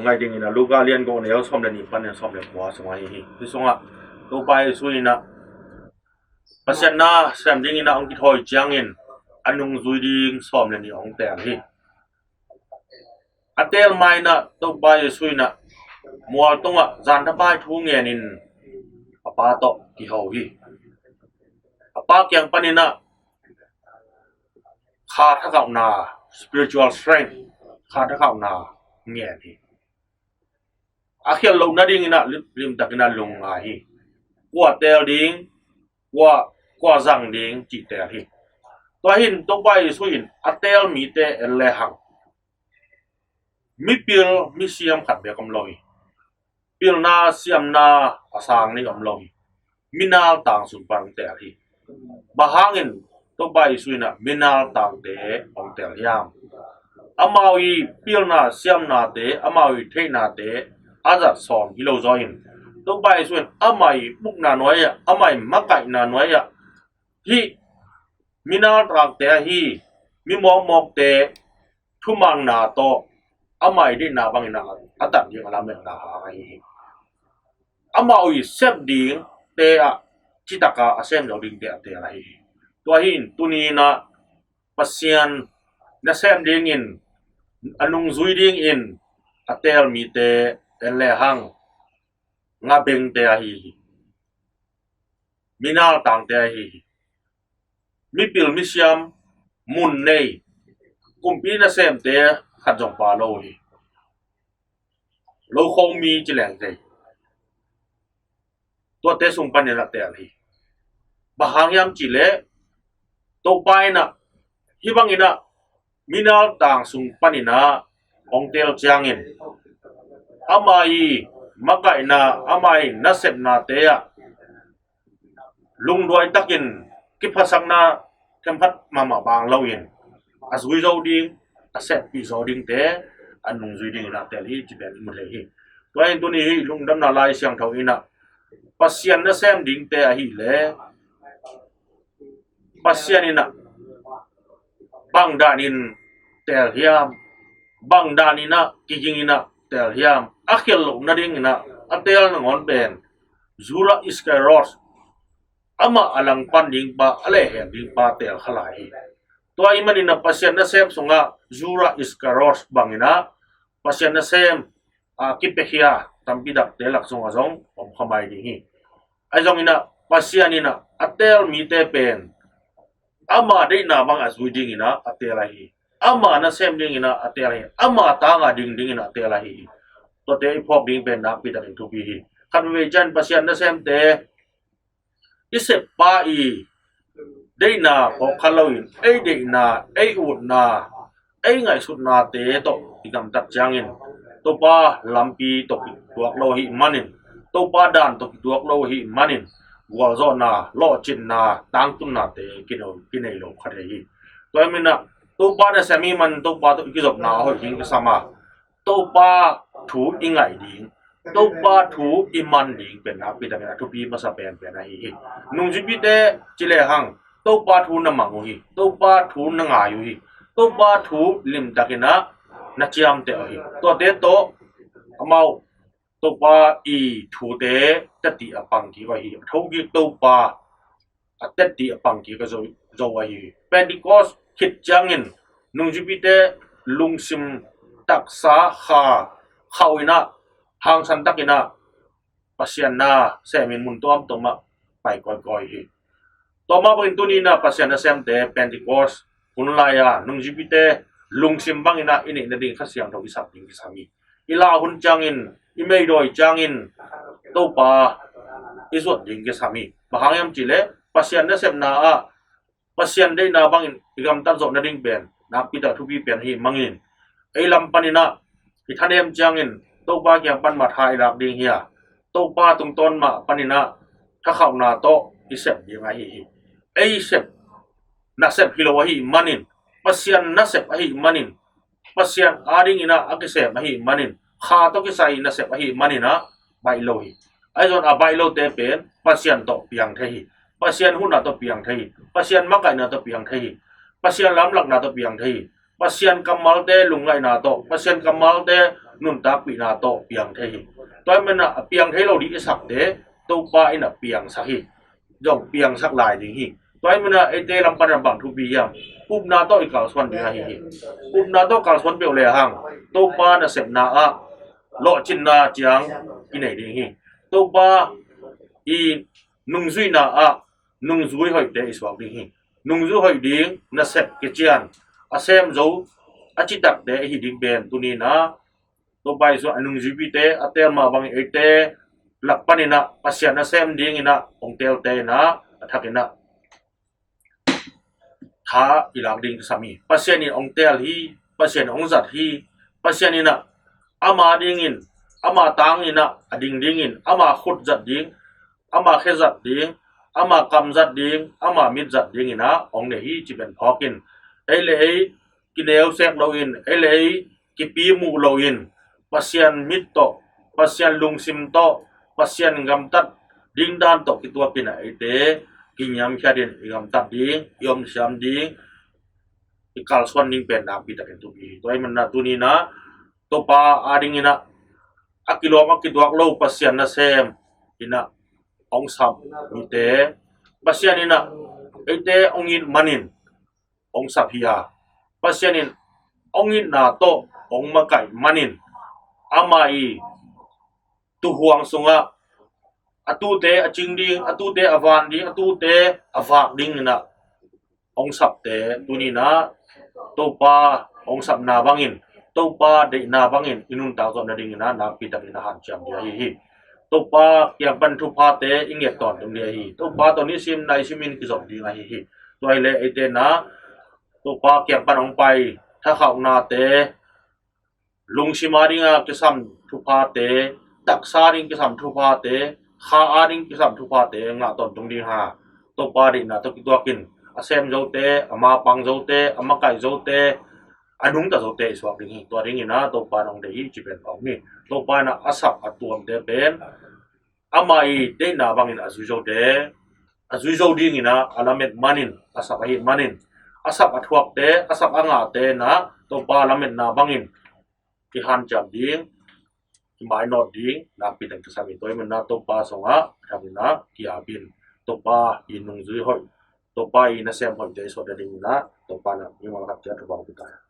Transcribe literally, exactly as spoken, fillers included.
Pai dingin a Luka lian guk neu sawm le nih panin sawm le kua sungah hi hi. Hi sungah Topa Jesu in a Pasian na sem dingin a hong kithawi ciangin a nungzui ding sawm le nih hong teel hi. A teel ma in a Topa Jesu in a mual tungah zanthapai thu ngenin a Pa tawh kiho hi. A Pa kiang panin a kha thakhauhna, spiritual strength, kha thakhauhna ngen hi. A khial loh nadingin a lim, limtakin a lungngai hi. Kua teel ding, kua, kua zang ding cih teel hi. Tua hi in Topa Jesu in a teel mite en lehang mipil misiam khat bek om lo hi. Pilna siamna a sang ning om lo hi. Minal tang sung pan hong teel hi. Bang hangin Topa Jesu in a minal tangte hong teel hiam? Amau i pilna siamnate, amau i theihnate a zat sawm hi lo zaw in, Topa Jesu in amah i ukna nuai ah, amah i makaihna nuai ah hih minal tangte ahi mi mawkmawkte thumanna tawh amah i deihna bangin a, a tat ding a lametna hang ahi hi. Amau i sep dingte ah citaka a sem zo dingte a teel ahi hi. Tua hi in tuni in a Pasian na sem dingin a nungzui dingin a teel mite en lehang ngabengte ahi hi. Minal tangte ahi hi. Mipil misiam mun nei kumpi nasemte khat zong pha lo hi. Lokhomi ci leng thei. Tuate sung panin a teel hi. Bang hang hiam cih leh Topa in a hih bangin a minal tang sung panin a hong teel ciangin amah i makaihna, amah i nasepnate ah lungduai takin kiphasakna themphat mahmah bang loin a zui zo ding, a seppih zo dingte a nungzui dingin a teel hi ci pen i mu thei hi. Tua in tuni hih lungdamna Lai Siangtho in a Pasian na sem dingte ahih leh Pasian in a bang danin teel hiam? Bang danin a kigingin a teel hiam? A khial loh nadingin a a teel nangawn pen Judah Iskariot, amah a langpan ding pa, a lehhek ding pa teel kha lai hi. Tua ahih manin a Pasian na sem sungah Judah Iskariot bangin a Pasian na sem a kipiakhia tampi takte lak sungah zong om kha mai ding hi. Ahi zongin a Pasian in a a teel mite pen ama deihna bang a zui dingin a a teel ahi hi. Ama na sem dingin a a teel ahi hi. Ama tanga ding dingin a a teel ahi hi. Tuate i phawk ding pen nakpi takin thupi hi. Khat veivei ciang Pasian na semte i seppa i deihna phawk kha loin ei deihna, ei utna, ei ngaihsutnate tawh i gamtat ciangin Topa lampi tawh kituak lo ahih manin, Topa dan tawh kituak lo ahih manin gualzawhna, lawhcinna, tangtunnate kinei, kinei lo kha thei hi. Tua ahih manin a Topa na sem ahih manin Topa tawh i kizopna a hoih ding kisam a, Topa thu i ngaih ding, Topa thu i man ding pen nakpi takin a thupi masa penpen ahi hi. Nungzuipite ci lehang Topa thu na mang uh hi. Topa thu na ngai uh hi. Topa thu limtakin a na ciamteh uh hi. Tuate tawh amau Topa i thute tati a pang kik uh hi. A thokik Topa a teti a pang kik a zo, zo ahi hi. Pentecost khit ciangin nungzuipite lungsim, taksa, kha, khauh in a hangsan takin a Pasian na semin mun tuamtuam ah pai kawikawi hi. Tua mah bangin tuni in a Pasian na semte Pentecost hun lai-a nungzuipite lungsim bangin a i neih nading Kha Siangtho i sap ding kisam hi. I lau hun ciangin, i meidawi ciangin Topa i zuat ding kisam hi. Bang hang hiam cih leh Pasian nasepna ah Pasian deihna bangin i gamtat zawh nading pen nakpi tak thupi pen ahih manin, ei lam panin a i thanem ciangin Topa kiang pan mah tha i lak ding hi a, Topa tungtawn mah panin a thakhauhna tawh i sep ding ahi hi. Ei sep nasep hi lo ahih manin, Pasian nasep ahih manin, Pasian adingin a a kisem ahih manin, kha tawh kisai nasep ahih manin a baih lo hi. Ahi zongin a baih lote pen Pasian tawh piang thei hi. Pasian huhna tawh piang thei hi. Pasian makaihna tawh piang thei hi. Pasian lamlahna tawh piang thei hi. Pasian kammalte lungngaihna tawh, Pasian kammalte nuntakpihna tawh piang thei hi. Tua ahih manin a piang thei lo ding i sakte Topa in a piangsak hi. Zong piangsak lai ding hi. Tua ahih manin a eite lam pan a bang thupi hiam? Upna tawh i kalsuan ding ahi hi. Upna tawh kalsuan peuh le hang Topa nasepna ah lawhcinna ciang i nei ding hi. Topa i nungzuihna ah nungzui hoihte i suak ding hi. Nungzui hoih ding nasep kician a sem zo a citakte i hi ding pen tuni in a Topa Jesu a nungzuipite a teel mah bangin eite lak panin a Pasian a sem dingin a hong teelte in a a thakin a tha i lak ding kisam hi. Pasian in hong teel hi. Pasian in hong zat hi. Pasian in a ama dingin, ama tangin a a ding dingin, ama khut zat ding, ama khe zat ding, ama kam zat ding, ama mit zat dingin a hong nei hi ci pen phawk in, ei le ei kineu sek loin, ei le ei kipi muh loin, Pasian mit tawh, Pasian lungsim tawh, Pasian gamtat ding dan tawh kituakin a eite kiniamkhiatin i gamtat ding, i omsiam ding, i kalsuan ding pen nakpi takin thupi hi. Tua ahih manin a tuni in a Topa a dingin a a kilawm a kituak lo Pasian nasem in a hong sap mite, Pasian in a eite hong it manin hong sap hi a, Pasian in hong itna tawh hong makaih manin ama i tuuhuang sungah a tuute a cing ding, a tuute a van ding, a tuute a vak dingin a hong sapte tuni in a Topa hong sapna bangin, Topa deihna bangin i nuntak zawh nadingin a nakpi takin a hanciam ding ahi hi. Topa kiang pan thuphate i nget tawntung ding ahi hi. Topa tawh nisim naisim in kizop ding ahi hi. Tua hi leh eite in a Topa kiang pan hong pai thakhauknate, lungsim a ding a kisam thuphate, taksa a ding kisam thuphate, kha a ding kisam thuphate ngah tawntung ding hi. Topa deihna tawh kituakin a sem zote, a mapang zote, a makaih zote, a nungta zote i suak ding hi. Tua dingin a Topa in hong deih hi ci pen a om hi. Topa in a a sap a tuamte pen ama i deihna bangin a zui zote a zui zo dingin a a lamet manin, a sap ahih manin a sap a thuakte, a sap a ngahte in a Topa lametna bangin i hanciam ding, i mainawt ding nakpi takin kisam hi. Tua ahih manin a Topa sungah a thakin a ki-apin, Topa i nungzui hoih, Topa i nasem hoihte i suah nadingin a Topa in a i mangkhat ciat thupha hong pia ta hen.